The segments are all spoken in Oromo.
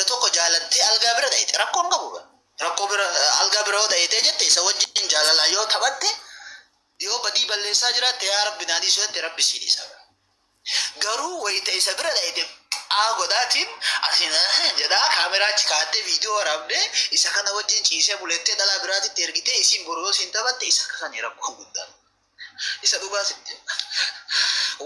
Dhiira tokko jaalattee algaa bira dhayxe rakkoo hin qabu bar. Rakkoo bira algaa bira yoo dhayxee jette isa wajjin jaalalaan yoo taphatte yoo badii balleessaa jiraatte yaa rabbi naa dhiisi yoo jette rabbi sii dhiisa bar. Garuu wayita isa bira dhayxe phaa godhaatiin asiin jedhaa kaameraa achi kaa'attee viidiyoo waraabdee isa kana wajjin ciisee bulettee dhalaa biraatitti ergitee isiin boru yoo siin taphatte isa sani rakkoon guddaan. Isa dhugaa sitti hima.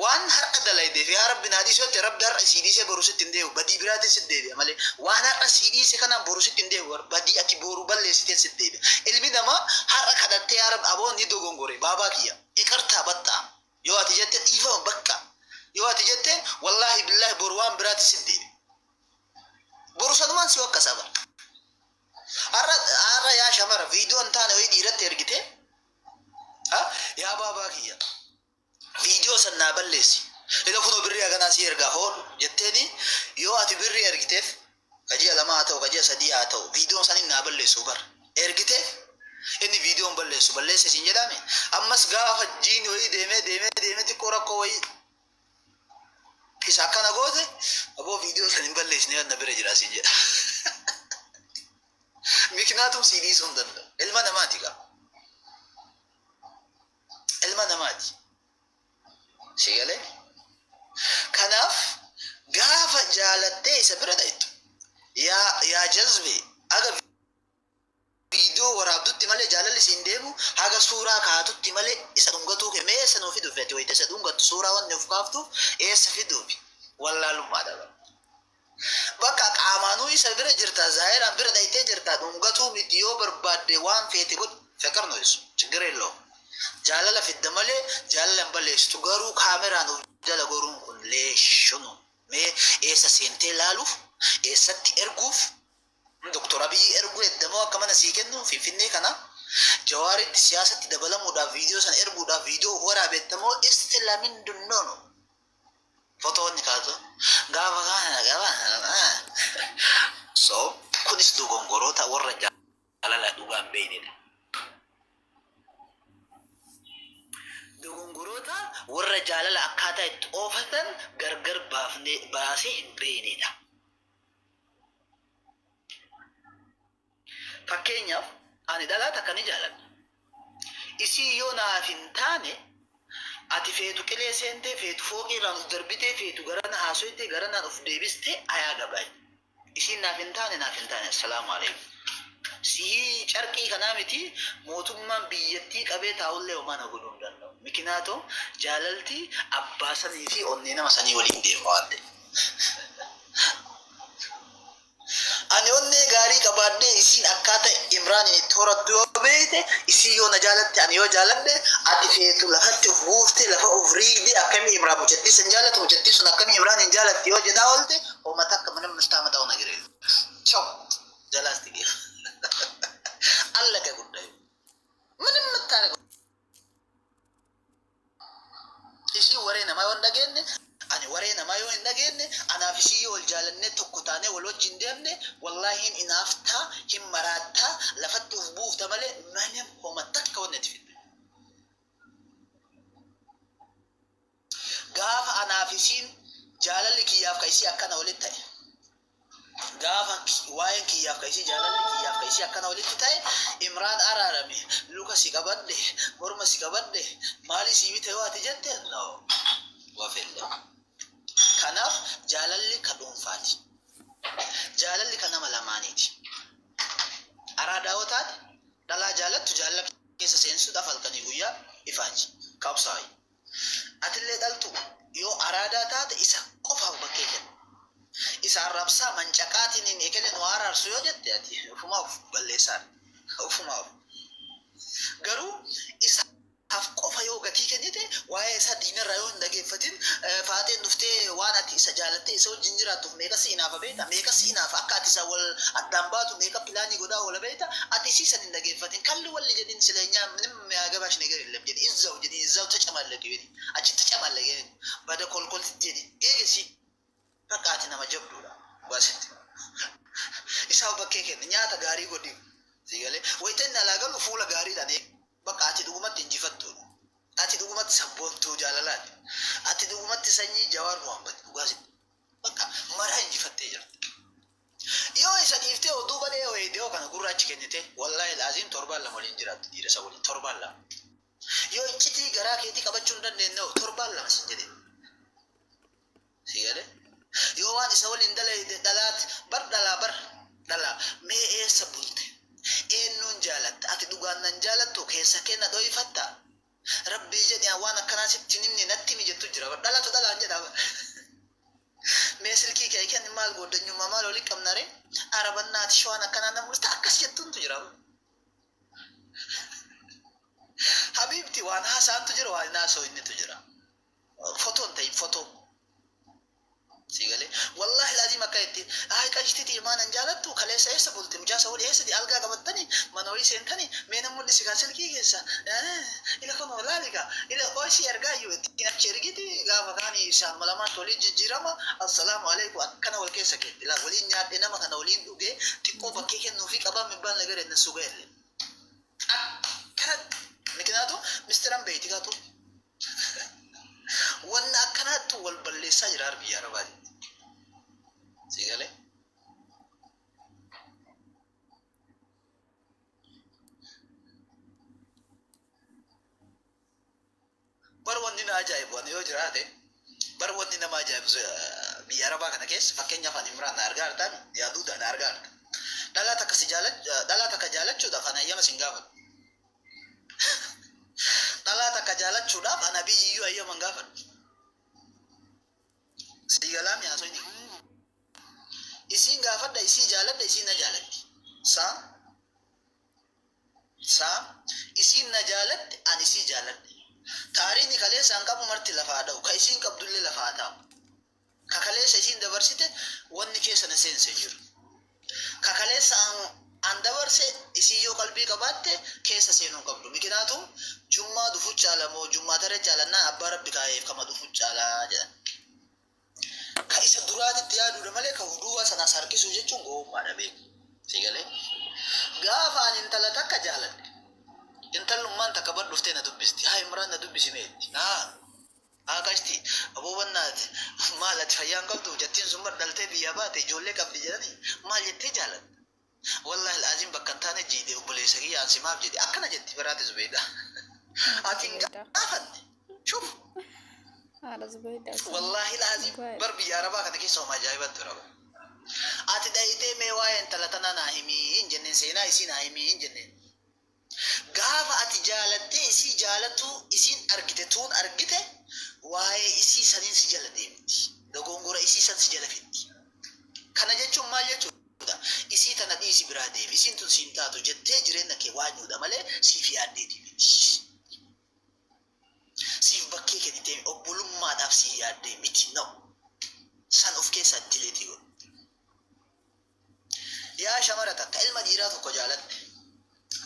Waan har'a dalaydeef yaa Rabbi naa dhiisi yoo jette Rabbi har'a sii dhiisee boru sitti hin deebi'u. Badii biraatiin sitti deebi'a malee. Waan har'a sii dhiise kanaan boru sitti hin deebi'u bar. Badii ati boru balleessiteen sitti deebi'a. Ilmi namaa har'a kadhattee yaa Rabbi aboo ni dogongore baabaa kiyya iqirtaa baxxaa yoo ati jette dhiifama bakka yoo ati jetteen wallaahi billaahi boru waan biraatiin sitti deebi'a. Boru sanumaan si waqqasa bar. Har'a har'a yaa shamara viidiyoo hin taane wayii dhiiratti ergitee Ha? Yaa baabaa kiyya viidiyoo san naa balleessi. Ila kunoo birrii haganaa sii ergaa hoodhu jetteeni yoo ati birrii ergiteef ka ji'a lamaa haa ta'u ka ji'a sadii haa ta'u viidiyoon sanin naa balleessu bar ergiteef inni viidiyoon balleessu balleesse siin jedhaame ammas gaafa jiini wayii deemee deemee deemee xiqqoo rakkoo wayii isa akkana goote aboo viidiyoo san hin balleessine na bira jira siin jedha. Miknaatum sii dhiisuu hin danda'u. Ilma namaati kaa. Ilma namaati. Si galee? Kanaaf gaafa jaalattee isa bira dhayxu yaa yaa jazbee aga viidiyoo waraabdutti malee jaalalli siin deemu haga suuraa kaatutti malee isa dhungatuu kee mee eessa nuu fiduufi ati wayita isa dhungattu suuraa wanni of kaaftuuf eessa fiduufi wallaalummaadha bara. Bakka qaamaanuu isa bira jirta zaahiraan bira dhayxee jirta dhungatuu miti yoo barbaadde waan feete godhi feqir no isu chiggir yellowum jaalala fidda malee jaalala hin balleessitu garuu kaameraan of jala goruun kun leeshunu mee eessa seentee laaluuf eessatti erguuf Doktor Abiyyi erguu edda moo akka mana sii kennu Finfinnee kana Jawaaritti siyaasatti dabalamuudhaaf viidiyoo sana erguudhaaf viidiyoo of waraabetta moo isti lamindunnono Photo ni kaatu gaafa kana gaafa so kunis dogongoroota warra jaalala dhugaa hin beeknedha. Dogongoroota warra jaalala akkaataa itti oofatan gargar baafnee baasee hin beeknedha. Fakkeenyaaf ani dhalaa takka ni jaaladha. Isiin yoo naaf hin taane ati feetu qilee seentee, feetu fooqii irraan of darbitee, feetu garana haasoytee, garanaan of deebistee ayaa gabaay. Isiin naaf hin taane naaf hin taane assalaamu aleykum. Sihii carqii kanaa miti mootummaan biyyattii qabee taa'ullee homaa na godhuu hin danda'u. Mikinaatoo jaalalti abbaa sanii fi onnee nama sanii waliin deema waan ta'eef. Ani onnee gaarii qabaadhee isiin akkaata Imraaniin itti horattu yoo beekte isiin yoo na jaalatte ani yoo jaaladhe ati feetu lafatti of buufte lafa of riigde akkamii Imraan mucattii san jaalatu mucattii sun akkamii Imraaniin jaalatti yoo jedhaa oolte homa takka ምንም የምታመጣው ነገር የለም። ቻው ጀላስቲ ጌም አለቀ ጉዳዩ። ምንም የምታደርገው Isiin waree namaa yoo hin dhageenne, ani waree namaa yoo hin dhageenne, anaaf isiin yoo wal jaalannee tokko taanee wal wajjin deemne, wallaahi hin inaaftaa, hin maraattaa, lafatti of buufta malee manem homa takka wanni ati fiddu. Gaafa anaaf isiin jaalalli kiyyaaf ka isii akkana walitti ta'e, Gaafa waa'een kiyyaaf ka isii jaalalli kiyyaaf ka isii akkana walitti ta'e Imraan araarami luka si qabadhe morma si qabadhe maali sii bite yoo ati jette no wafelle. Kanaaf jaalalli ka dhuunfaati. Jaalalli ka nama lamaaniiti. Araadaa yoo taate dhalaa jaalattu jaalala keessa seensisuudhaaf halkanii guyyaa ifaaji. Qabsaa'i. Atillee dhaltu yoo araadaa taate isa qofaaf bakkee kenni. Isa arrabsaa mancaqaatiniin ekele nu haa araarsu yoo jette ati ufumaa of balleessaadha. Ufumaa of. Garuu isaaf qofa yoo gatii kennite waa'ee isaa diinarraa yoo hin dhageeffatin faaxeen dhuftee waan ati isa jaalattee isa wajjin jiraattuuf meeqa si inaafa beekta meeqa si inaafa akka ati isa wal addaan baatu meeqa pilaanii godhaa oola beekta ati isii san hin dhageeffatin kalli walli jedhin sileenyaa minim የሚያገባሽ ነገር የለም jedhi እዛው jedhi እዛው ተጨማለቂ jedhi achi ተጨማለቂ jedhi bada kolkolti jedhi eegesi bakka ati nama jabduudha dhugaa sitti isaaf bakkee kenna nyaata gaarii godhi si galee wayita inni alaa galu fuula gaariidhaan eegi bakka ati dhugumatti injifattuudha ati dhugumatti sabboontuu jaalalaati ati dhugumatti sanyii Jawaar Mohammad dhugaa sitti bakka maraa injifattee jirta. Yoo isa dhiiftee oduu badhee weediyoo kana gurra achi kennite, wallaahi laaziim torbaan 2 waliin jiraattu dhiira isa waliin torbaan 2. Yoo iccitii garaa keetii qabachuu hin dandeenye hoo torbaan 2 sin jedhe. Si galee? Yoo waan isa waliin dalayde dhalaat bar dhalaa bar dhalaa mee eessa bulte? Eennuun jaalatta? Ati dhugaan nan jaalattu keessa kee na dhoyfatta? Rabbii jedhi an waan akkanaa sitti hin himne natti himi jettu jira bar dhalatu dhalaan jedha bar. Mee silkii kee kenni maal gooddanyummaa maal wali qabna ree? Ara bannaatish waan akkanaa na mul'ista akkas jettuuntu jira bar. Habiibti waan haasa'antu jira waan hin haasa'innitu jira. Fotoo hin ta'in fotoo. Sii galee wallaahi laaziim akka itti ay qashti tiyya maa nan jaalattu kaleessa eessa bulte mucaa isa wali eessa algaa qabattani mana wayii seentani mee nan mul'isi kaa silkii keessa ila kunoo laali kaa ila qoy sii ergaa iyyuu ittiin achi ergiti gaafa kaani isaanuma lamaantu walii jijjiirama assalaamu alaikum akkana wal keessa keetti laa waliin nyaadhe nama kana waliin dhugee xiqqoo bakkee kennuufii qabaa mibbaan nagar ennessu ga'elle akkana mikinaatu mistiran beeyti kaatu Wanna akkanaattu wal balleessaa jira har biyya Arabaatitti. Sii galee? Bar wanni na ajaa'ibu ani yoo jiraate bar wanni nama ajaa'ibu biyya Arabaa kana keessa fakkeenyaaf ani Imraan na argaa jirtaan yaaduudha na argaa jirta. Dhalaa takka si dhalaa takka jaalachuudhaaf ani hayyama sin gaafadhu. Dhalaa takka jaalachuudhaaf ana biyyiyyuu hayyama hin gaafadhu. Sii galaa mi haasofni? Isiin gaafadha, isii jaaladha, isiin na jaalatti. Saa saa isiin na jaalatti, ani isii jaaladhe. Taariini kaleessa an qabu marti lafaa dha'u, ka isiin qabdullee lafaa taa'u. Ka kaleessa isiin dabarsite wanni keessa na seense hin jiru. Ka kaleessa an an dabarse isiin yoo qalbii qabaatte keessa seenuu hin qabdu. Mikinaatum jummaa dhufu caala moo jummaa tare caalannaan abbaa rabbi kaayeef kama dhufu caala jedhan. Ka isa duraatitti yaaduudha malee ka huduubaa sanaas harkisuu jechuun gowwummaadha beeki. Si galee? Gaafa ani intala takka jaaladhe. Intallummaan takka bar dhuftee na dubbisti. Haa Imraan na dubbisi mee jetti. Haa Haa qashti aboo bannaat maal ati fayyaa hin qabdu jattiin sun bar dhaltee biyyaa baate ijoollee qabdi jedhani maal jettee jaalatta wallahi al'aaziim bakka hin taane jiide obboleessa kiyya an simaaf jedhe akkana jetti baraate Zubeeyda ati hin Zubeeyda. gaafanne shuf Haadha Zubeeydaa sana. wallahi al'aaziim Dhugaa bar biyya arabaa kana keessa homa ajaa'ibatti jira bar ati dhayitee mee waa'ee intala tanaa naa himii hin jenneen seenaa isii naa himii hin jenneen Gaafa ati jaalattee isii jaalatuu isiin argite tuun argite waa'ee isii saniin si jala deemti. Dogongora isii san si jala fiddi. Kana jechuun maal jechuudha? Isii tana dhiisi biraa deemi. Isiin tun siin taatu jettee jireenna kee waanyuudha malee siif yaaddeetii miti. Siif bakkee kennitee obbolummaadhaaf sii yaaddee miti. No. San of keessaa dileetii godhi. Yaa shamara takka ilma dhiiraa tokko jaalatte.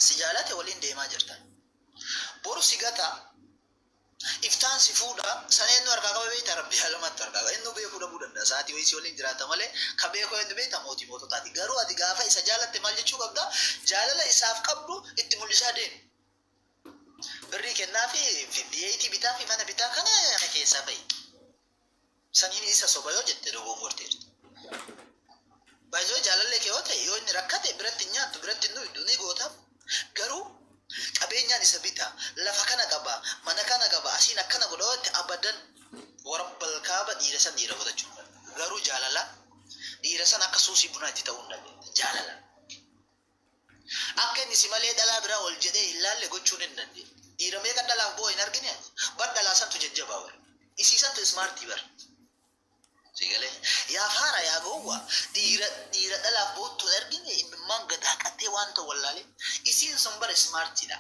Si jaalate waliin deemaa jirtan. Boru si gata, iftaan si fuudha, sana eenyu harkaa qaba beekta? Rabbi alamatti harkaa qaba. Eenyu beekuu dhabuu danda'a. Sa'aatii wayii si waliin jiraata malee ka beeku eenyu beekta? Mootii moototaati. Garuu ati gaafa isa jaalatte maal jechuu qabda? Jaalala isaaf qabdu itti mul'isaa deemi. Birrii kennaafi, V8 bitaa fi mana bitaa kana keessaa bahi. Saniin isa soba yoo jette dogongorteerta. By the way jaalallee kee yoo ta'e yoo inni rakkate biratti hin nyaattu biratti hin dhuydu ni gootaaf. Garuu qabeenyaan isa bita lafa kana qaba mana kana qaba asiin akkana godha yoo jette abadan warabbal kaaba dhiira san dhiira godhachuu hin danda'u. Garuu jaalala dhiira san akka suusii bunaa itti ta'uu hin dandeetta. Jaalala. Akka inni si malee dhalaa biraa ol jedhee hin laalle gochuun hin dandeetta. Dhiira meeqa dhalaaf boo'e hin argine ati? Bar dhalaa santu jajjabaa bar. Isii santu ismaartii bar. Si galee? Yaa faara yaa gowwaa dhiira dhiira dhalaaf boottu hin argine imimmaan gad haqatee waan ta'u wallaalee. Isiin sun bar ismaartiidha.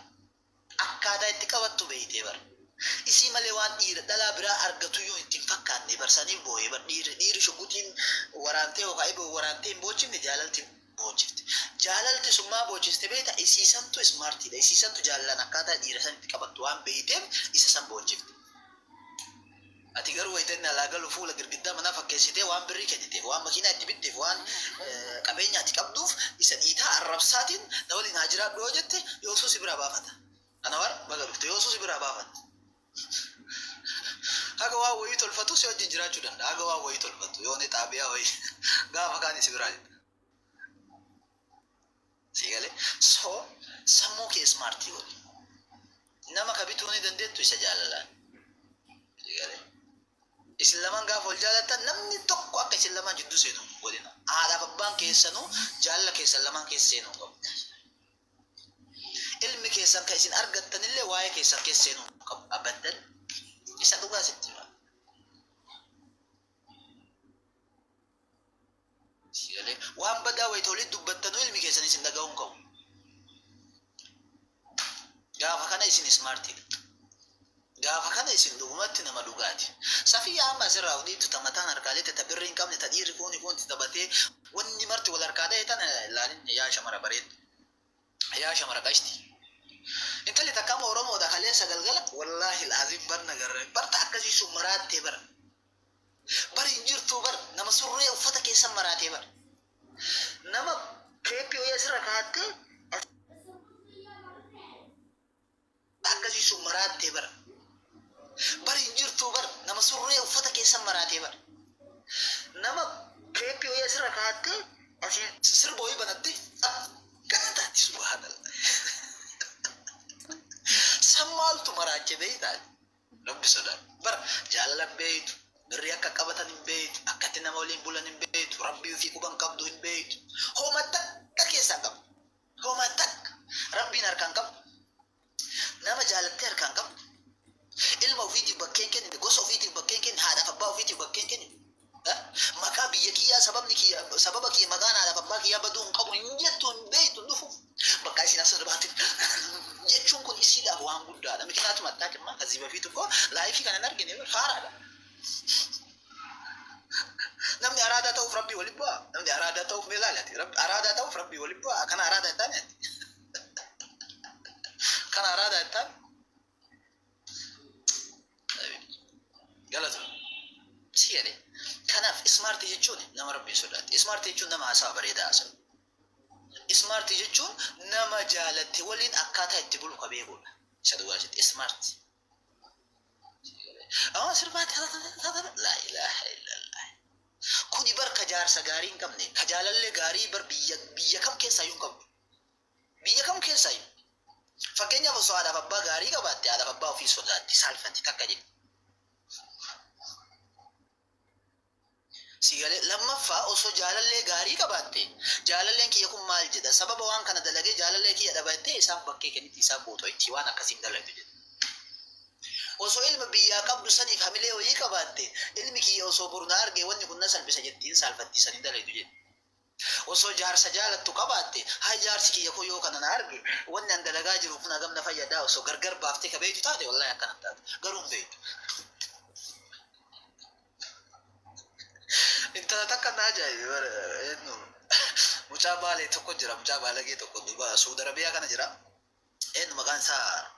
Akkaataa itti qabattu beeytee bar. Isii malee waan dhiira dhalaa biraa argatuyyuu itti hin fakkaanne bar saniif booyee bar dhiirri dhiirri shugguxiin waraantee yookaan eboo waraantee hin boochifne jaalalti boochifte. Jaalalti sun maa boochiste beeyta isii santu ismaartiidha isii santu jaalalaan akkaataa dhiira san itti qabattu waan beeyteef isa san boochifte. Ati garuu wayita inni alaa galu fuula girgiddaa manaa fakkeessitee waan birrii kenniteef, waan makiinaa itti bitteef, waan qabeenya ati qabduuf isa dhiitaa arrabsaatiin na waliin haa jiraadhu yoo jette yoosuu si biraa baafata. Anawar baga dhufte yoosuu si biraa baafata. Haga waan wayii tolfatu si wajjin jiraachuu danda'a. Haga waan wayii tolfatu yoo ni xaabiyaa wayii gaafa kaani si biraa jira. Si galee? So sammuu kee smart godhi. Nama ka bituu ni dandeettu isa jaalalaan. Si galee? Isin lamaan gaafa wal jaalattan namni tokko akka isin lamaan jidduu seenu hin godhina. Haadhaaf abbaan keessanuu jaalala keessan lamaan keessa seenuu hin qabu. Ilmi keessan ka isin argattanillee waa'ee keessan keessa seenuu hin qabu. Abaddan isa dhugaa sitti hima. Si galee? Waan badaa wayita walitti dubbattanuu ilmi keessan isin dhaga'uu hin qabu. Gaafa kana isin ismaartiidha. Gaafa kana isin dhugumatti nama dhugaati. Safiyyaa amma asirraa of dhiibtu ta mataan harkaa lixxe, ta birrii hin qabne, ta dhiirri kuuni kuun itti taphatee wanni marti wal harkaa dhahe tana ilaalin yaa shamara bareeddu. Yaa shamara qashti. Intalli takka amma Oromoodha kaleessa galgala wallaahi al'aaziim bar na garrame. Bar ta akkasii sun maraattee bar. Bar hin jirtuu bar nama surree uffata keessa maraatee bar. Nama keeppii wayii asirra kaa'attee akkasii sun maraattee bar. Bar hin jirtuu bar nama surree uffata keessa maraatee bar. Nama keeppii wayii asirra kaa'attee asii sirba wayii banattee akkana taati subhaanallah. San maaltu maraache beektaa? Rabbi sodaadhu. Bar jaalala hin beeytu, birrii akka qabatan hin beeytu, akkatti nama waliin bulan hin beeytu, Rabbii ufii quba hin qabdu hin beeytu. Homa takka keessaa hin qabdu. Homa takka. Rabbiin harkaa hin qabdu. Nama jaalattee harkaa hin qabdu. Ilma ufiitiif bakkee hin kennine, gosa ufiitiif bakkee hin kennine, haadhaaf abbaa ufiitiif bakkee hin kennine. Maqaa biyya kiyyaa sababni kiyya sababa kiyya maqaan haadhaaf abbaa kiyyaa baduu hin qabu hin jettu hin beektu hin dhufu. Bakka isin as baate jechuun kun isiidhaaf waan guddaadha. Mikinaatuma attaakimma kazii bafiitu koo laayifii kana hin argine haaraadha. Namni araadaa ta'uuf rabbii walitti bu'aa. Namni araadaa ta'uuf mee ilaali ati. Araadaa ta'uuf rabbii walitti bu'aa. Kana araadaa hin taane ati. Kana araadaa hin taane. Galatoom. Si galee. Kanaaf ismaartii jechuun nama rabbiin sodaate. Ismaartii jechuun nama haasawa bareedaa haasa'u. Ismaartii jechuun nama jaalatte waliin akkaataa itti bulu ka beekudha. Isa dhugaa sitti ismaarti. Amma sirbaatti laa ilaaha illallah. Kuni bar ka jaarsa gaarii hin qabne, ka jaalallee gaarii bar biyya biyya kam keessaayyuu hin qabdu. Biyya kam keessaayyuu. Fakkeenyaaf osoo haadhaaf abbaa gaarii qabaatte haadhaaf abbaa ofii sodaatti, saalfatti takka jedhi. Si galee? Lammaffaa osoo jaalallee gaarii qabaatte jaalalleen kiyya kun maal jedha sababa waan kana dalagee jaalallee kiyya dhaba jettee isaaf bakkee kenniti isaaf bootoyti waan akkasii hin dalagdu jedhe. Osoo ilma biyyaa qabdu saniif hamilee wayii qabaatte ilmi kiyya osoo boru na argee wanni kun na salphisa jetti hin saalfatti san hin dalagdu jedhe. Osoo jaarsa jaalattu qabaatte, hay jaarsi kiyya kun yoo kana na arge, wanni an dalagaa jiru kun hagam na fayyadaa osoo gargar baaftee ka beeytu taate wallahi akkana hin taatu. Garuu hin beeytu. Intala takka na ajaa'ibe bara eenyu mucaa baalee tokko jira mucaa baalagee tokko duba Suudi Arabiyaa kana jira. Eenyu maqaan isaa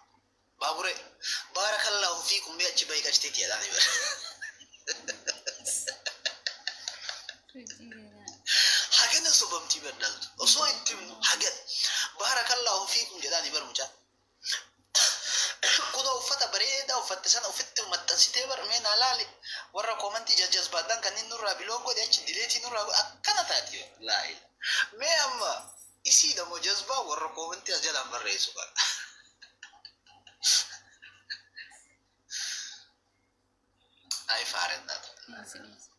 Baaburee. Baarakallaahu fiikum mee achi bahi qashtiiti jedhaani bara. Hagana sobamtii bar dhaltu. Osoo itti himnu hagan. Baarakallaahu fiikum jedhaani bar mucaa. Kunoo uffata bareedaa uffatte sana ofitti maxxansitee bar mee naa laali. Warra koomantii jajjazbaadhaan kanneen nurraa biloon godhe achi dileetii nurraa godhe akkana taati. Laa ilaa. Mee amma isiidha moo jazbaa warra koomantii as jalaan barreessu kana. Ay faarennaa. Dhiisi dhiisi.